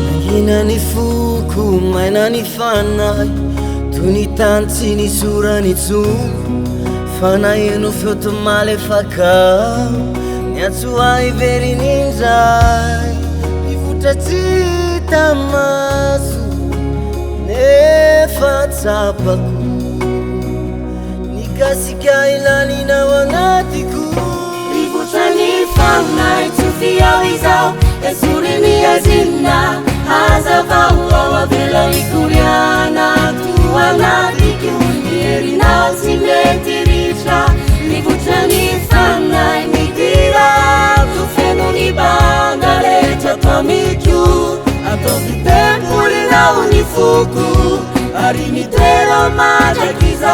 Nangina ny foko, maina ny fanahy, toy ny tany tsy nisy orana intsony. Fa naheno feo toa malefaka, niantso ahy hiverina indray. Nivoitra tsy hita maso, nefa tsapako nikasika ahy lalina ao anatiko. Rivotra ny fanahy, tsofy ao izao, esory ny hazinina, hazavao ao, avelao hikoriana ato anatiko, ny herinao tsy mety ritra. Rivotra ny fanahy, midira ato, feno ny banga rehetra ato amiko, ataovy tempolinao ny foko, ary mitoera ao mandrakizay.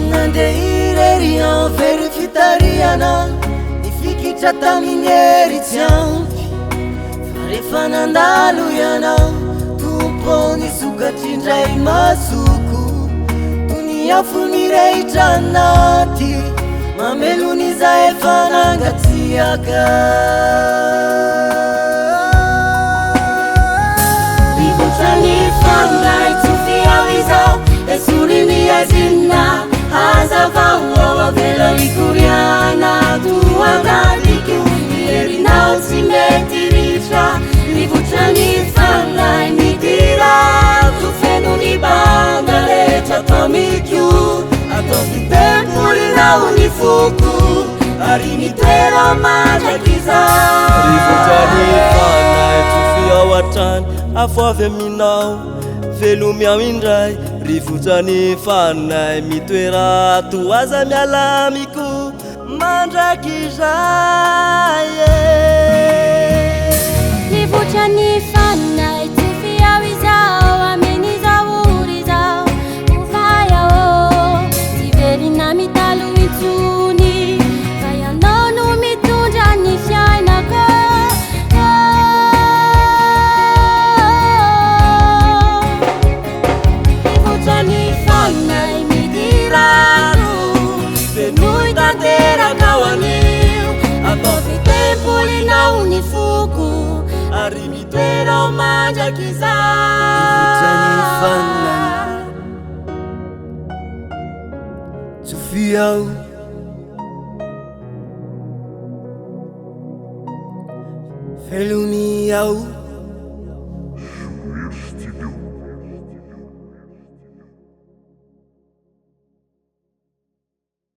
Nandeha irery aho, very fitarihana, nifikitra tamin'ny hery tsy ampy. Fa rehefa nandalo ianao, Tompo, nisokatra indray masoko, toy ny afo mirehitra anaty, mamelona izay efa nangatsiaka. Rivotra ny fanahy, tsofy ao izao, esory ny hazinina, hazavao ao, avelao hikoriana ato anatiko, ny herinao tsy mety ritra. Rivotra ny fanahy, midira ato, feno ny banga rehetra ato amiko, ataovy tempolinao ny foko, ary mitoera ao mandrakizay. Rivotra ny fanahy, tsofy ao hatrany, afo avy aminao, velomy aho indray. Rivotra ny fanahy, mitoera ato, aza miala amiko mandrakizay e. Rivotra ny fanahy, tsofy ao izao, amin'izao ora izao, ovay aho, tsy velona mitalo intsony, fa ianao no mitondra ny fiainako. Rivotra ny fanahy, midira ato, fenoy tanteraka ao anio, ataovy tempolinao ny foko, ary mitoera ao mandrakizay. Rivotra ny fanahy, tsofy ao. Velomy aho.